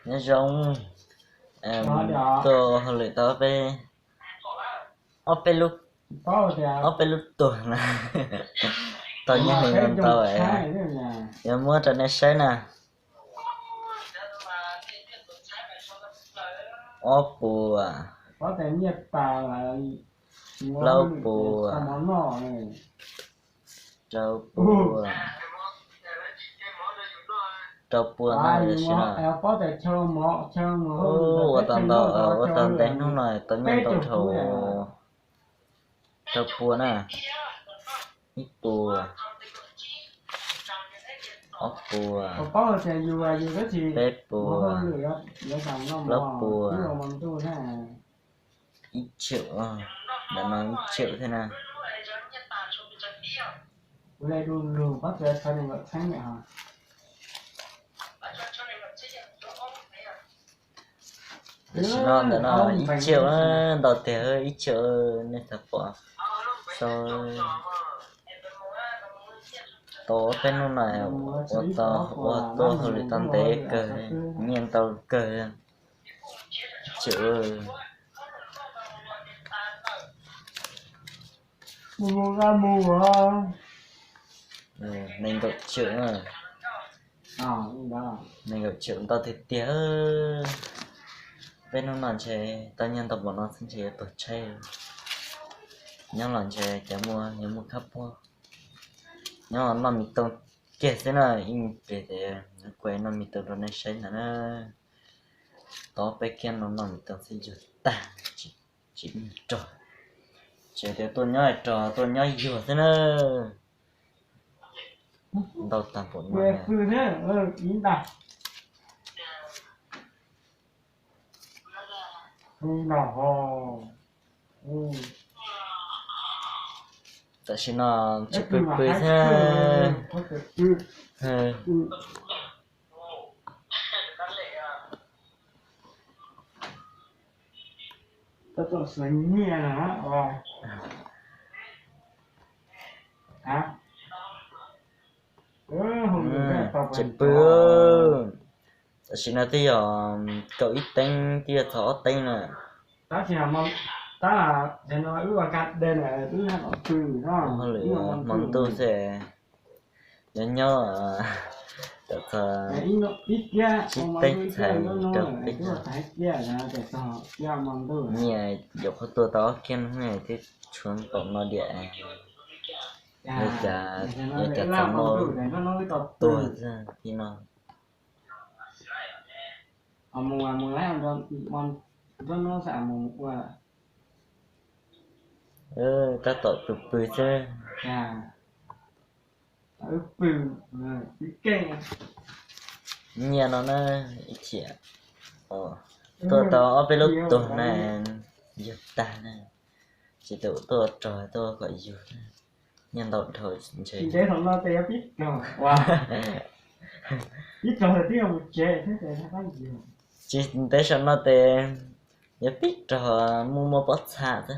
Nyob zoo, tuaj hauj lwm tau ob peb, ob peb lub, ob peb lub tuag na, tau nyiaj hli no ntau, yuav muab rau nej saib na. Ob puas, plaub puas, rau puas, rau puas no, tam sim no ua tau ntau, ua tau ntev hnub no tau nyiaj ntau dhau. Rau puas na, ib puas, ob puas, peb puas, plaub puas, ib txhiab, ntawm no ib txhiab thiab na. Tam sim no ntawm no ib txhiab, ntau tiag, ib txhiab nej tau pom. Sau tau ob peb hnub no ua tau, ua tuaj hauj lwm tau ntev kawg, nyiaj ntau kawg. Tseem nees nkaum tseem, nees nkaum tseem ntau tiag tiag. Peb hnub no ntshe tau nyiaj ntau npaum no xwb ntshe yuav tuag tshaib. Nyob los ntshe cov muaj, yuav muaj khab puab, nyob noj me tooj kiag xwb na, ib pliag ces kuv noj me tooj rau nej saib ntag na. Tau peb kiag no noj me tooj xwb yuag tag, tsis, tsis rog. Tseem tias tuaj nyob rog tuaj nyob yuag xwb na. Ntau tag npaum no. Tam sim no tseem pw pw xwb. Tseem pw. Tam sim no twb yog kaum ib teev, twb yog txog ob teev na. Tab sis tab sis no wb ua ka de na, wb hmo ntuj xwb, nyob nyob, tam txog tsib teev txhais rau peb caug. Nyiaj yuav qhuav tuaj tau ob kiag no thiab tshuav npaum no diam. Yog cas, yog cas txog no tuag xwb li no. Tab tom pw pw xwb. Nyiaj no na, ib chim tuaj tau ob peb lub tuag na, yuag tag na, tsis tau tuaj rog tuaj kom yuag. Nyiaj ntau dhau ntshe. Tsis ntev saum no ces yuav pib rog muaj muaj pob txha xwb,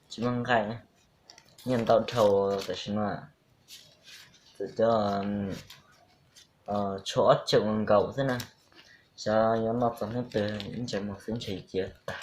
tsis muaj nqaij. Nyiaj ntau dhau tam sim no, txawm cov tshuav ob tseem nkaus xwb na, xyov yuav noj txog hnub twg, ib ntsais muag xwb ntshe yuav tag.